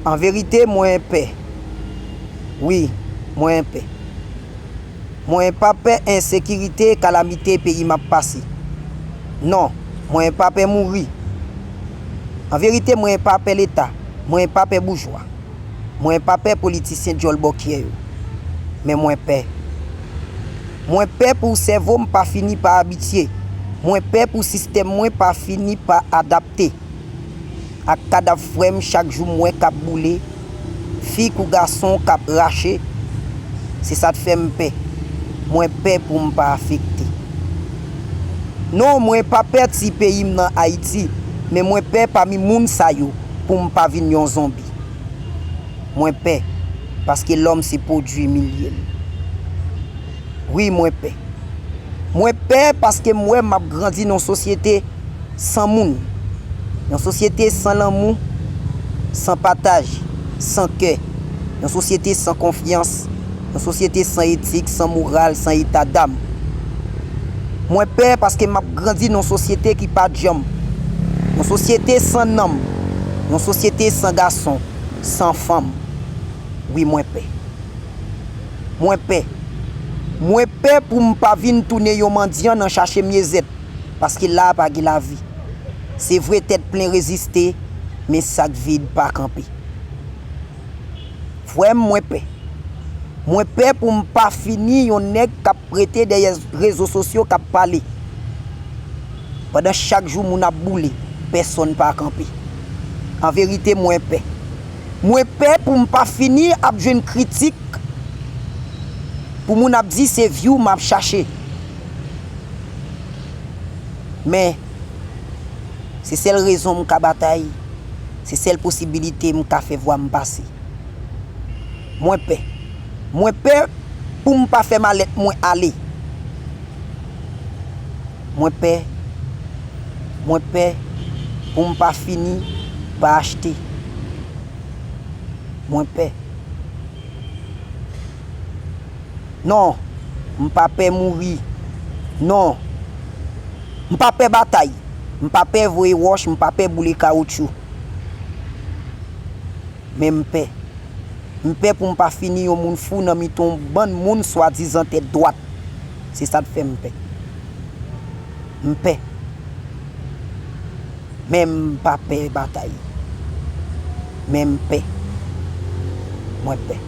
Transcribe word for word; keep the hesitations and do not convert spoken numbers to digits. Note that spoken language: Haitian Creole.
An verite, mwen pè. Wi, mwen pè. Mwen pa pè ensekirite, kalamite peyi m ap pase. Non, mwen pa pè mouri. An verite, mwen pa pè Leta. Mwen pa pè boujwa. Mwen pa pè politisyen djòl bòkyè yo. Men mwen pè. Mwen pè pou sèvo m pa fini pa abitye. Mwen pè pou sistèm mwen pa fini pa adapte ak kadav frè m chak jou m wè k ap boule, fi kou gason k ap rache. Se sa k fè m pè. Mwen pè pou m pa afekte. Non, mwen pa pè ti peyi m nan Ayiti, men mwen pè pami moun sa yo pou m pa vin yon zonbi. Mwen pè, paske lòm se pwodui milye l. Wi, mwen pè. Mwen pè paske m wè m ap grandi nan yon sosyete san moun, yon sosyete san lanmou, san pataj, san kè, yon sosyete san konfyans, yon sosyete san etik, san moral, san eta dam. Mwen pè paske m ap grandi nan yon sosyete ki pa djanm, yon sosyete san nanm, yon sosyete san gason, san fanm. Wi, mwen pè. Mwen pè. Mwen pè pou m pa vin tounen yon mandyan nan chache myezèt, paske la a pa gen lavi. Se vre, tèt plen reziste, men sak vid pa kanpe. Frè m, mwen pè. Mwen pè pou m pa fini yon nèg k ap rete dèyè rezo sosyo k ap pale. Pandan chak jou moun ap boule, pèsonn pa kanpe. An verite, mwen pè. Mwen pè pou m pa fini ap jwenn kritik, pou moun ap di se vyou m ap chache. Men, se sèl rezon m ka batay, se sèl posibilite m ka fè vwa m pase. Mwen pè. Mwen pè pou m pa fè malèt mwen ale. Mwen pè. Mwen pè pou m pa fini pa achte. Mwen pè. Non, m pa pè mouri. Non. M pa pè batay. M pa pè voye wòch, m pa pè boule kawotchou. Men m pè. M pè pou m pa fini yon moun fou nan mitan yon bann moun swadizan tèt dwat. Se sa k fè m pè. M pè. Men m pa pè batay. Men m pè. Mwen pè.